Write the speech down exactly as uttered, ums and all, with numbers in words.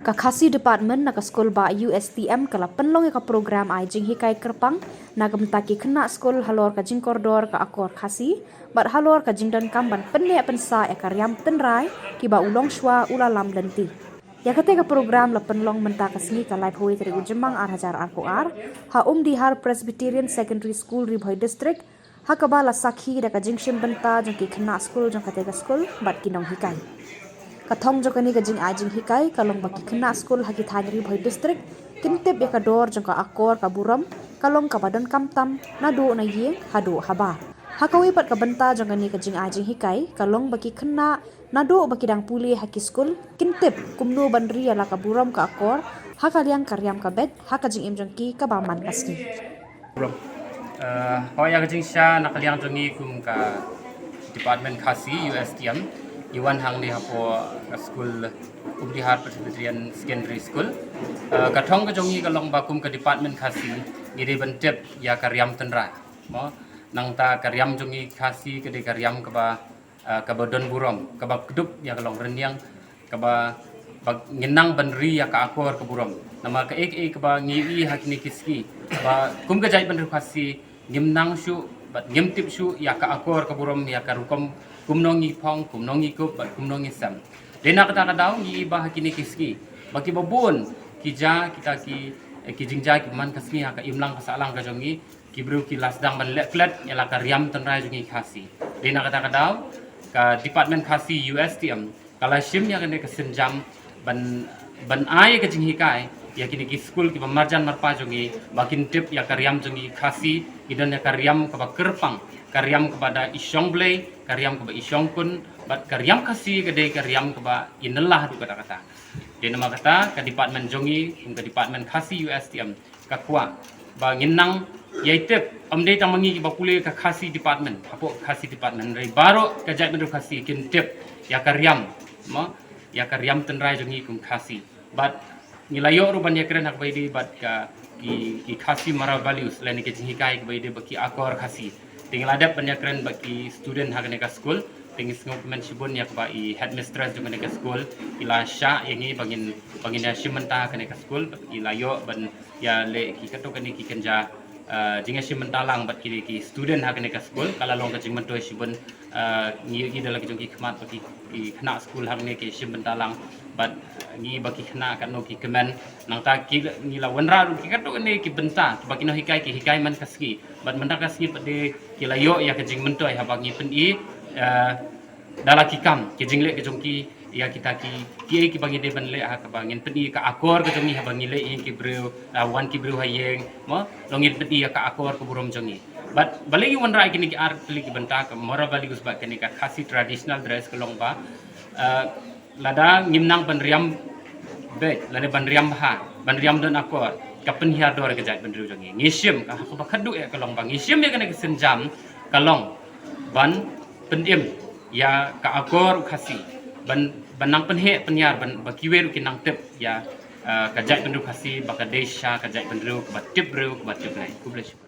Ka Khasi Department na ka skul bah U S T M ka la pynlong ïa ka program ai jinghikai kyrpang na ka bynta ki khynnah skul halor ka jingkordor ka akor Khasi bad halor ka jingdonkam ban pynneh pynsah ïa ka riam tynrai kiba u longshuwa u la lam lynti. Ïa kata ka program la pynlong mynta ka sngi ka laiphew tarik u Jymmang ar hajar arphew ar ha Umdihar Presbyterian Secondary School, Ri Bhoi District, ha kaba la sakhi da ka jingshim bynta jong ki khynnah skul jong kata ka skul bad ki nonghikai. Ka thong jong kane ka jingai jinghikai ka long ba ki khynnah skul ha ki thaiñ Ri Bhoi District kin tip ïa ka dor jong ka akor ka burom ka long kaba donkam tam naduh na ïing haduh habar. Ha kawei pat ka bynta jong kane ka jingai jinghikai ka long ba ki khynnah naduh ba ki dang pule ha ki skul kin tip kumno ban ri ïa la ka burom ka akor ha ka liang ka riam ka beit ha ka jingim jong ki kaba man ka sngi. Burom. Eh, hoi, ïa ka jingshisha na ka liang jong ngi kum ka Department Khasi U S T M, ngi wan hangne hapoh ka skul Umdihar Presbyterian Secondary School. Eh, ka thong ka jong ngi ka long ba kum ka Department Khasi ngi dei ban tip ïa ka riam tynrai. Mo, nangta ka riam jong ngi Khasi ka dei ka riam kaba, ah, kaba don burom, kaba kdup ïa ka long rynïeng, kaba, ba ngin nang ban ri ïa ka akor ka burom. Namar kaei kaei kaba ngi ïohi ha kine ki sngi, ba kum ka jaitbynriew Khasi ngim nang shuh bad ngim tip shuh ïa ka akor ka burom, ïa ka rukom kumno ngi phong, kumno ngi kup bad kumno ngi sem. Dei na kata ka daw ngi ïohi ba ha kine ki sngi ba kiba bun ki ja kita ki, eh, ki jingjia ki man ka sngi ha ka imlang ka sahlang ka jong ngi, ki briew ki la sdang ban leh klet ïa la ka riam tynrai jong ngi Khasi. Dei na kata ka daw ka Department Khasi U S T M ka la shim ïa kane ka sienjam ban, ban ai ka jinghikai ïa kine ki skul kiba marjan marpa jong ngi ba kin tip ïa ka riam jong ngi Khasi, ki don ïa ka riam kaba kyrpang, ka riam kaba da i shong Blei, ka riam kaba i shong Khun, bad ka riam Khasi ka dei ka riam kaba i nylla haduh katta katta. Dei namar kata ka department jong ngi kum ka Department Khasi U S T M ka kwah ba ngin nang ïai tip, ym dei tang ma ngi kiba pule ka Khasi Department, hapoh Khasi Department, hynrei baroh ka jaitbynriew Khasi kin tip ïa ka riam, mo, ïa ka riam tynrai jong ngi kum Khasi. Bad ngi la ïoh ruh ban ïakren ha kaba ïadei bad ka, ki, ki Khasi moral values lane ki jinghikai kaba ïadei bad ki akor Khasi. Te ngi la dep ban ïakren bad ki student ha kane ka skul. Te ngi sngewkmen shibun ïa kaba i headmistress jong kane ka skul i la shah ïa ngi ba ngin, ba ngin ïashim bynta ha kane ka skul, bad i la ïoh ban ïaleh ki katto katne ki kynja, eh, jingïashim bynta lang bad kine ki student ha kane ka skul. Ka la long ka jingmyntoi shibun, eh, ngi ïohi da la ki jong ki khmat ba ki, ki khynnah skul hangne ki shim bynta lang bad, eh, ngi ba ki khynnah katno ki kmen. Nangta ki, ngi la wanrah ruh ki katto katne ki bynta kiba ki nonghikai ki hikai man ka sngi. Bad mynta ka sngi pat de ki la ïoh ïa ka jingmyntoi haba ngi pyni, eh, da la ki kam, ki jingleh ki jong ki ïa kita ki, kiei kiba ngi dei ban leh ha kaba ngin pyni ka akor ka jong ngi haba ngi leh ïing ki briew, ah, wan ki briew ha ïing, mo, long ngin pyni ïa ka akor ka burom jong ngi. Bad balei ngi wanrah ïa kine ki ar tylli ki bynta, ka moral values bad kane ka Khasi traditional dress ka long ba, ah, lada ngim nang ban riam beit, lada ban riam bha, ban riam don akor, ka pynhiar dor ka jaitbynriew jong ngi. Ngi shim ka ha kaba khatduh ïa ka long ba ngi shim ïa kane ka sienjam ka long ban pynim ïa ka akor u Khasi, ban, ban nang pynheh pynhiar, ban ba kiwei ruh kin nang tip ïa, eh, ka jaitbynriew Khasi ba ka dei shisha ka jaitbynriew kaba tip briew kaba tip Blei. Khublei shibun.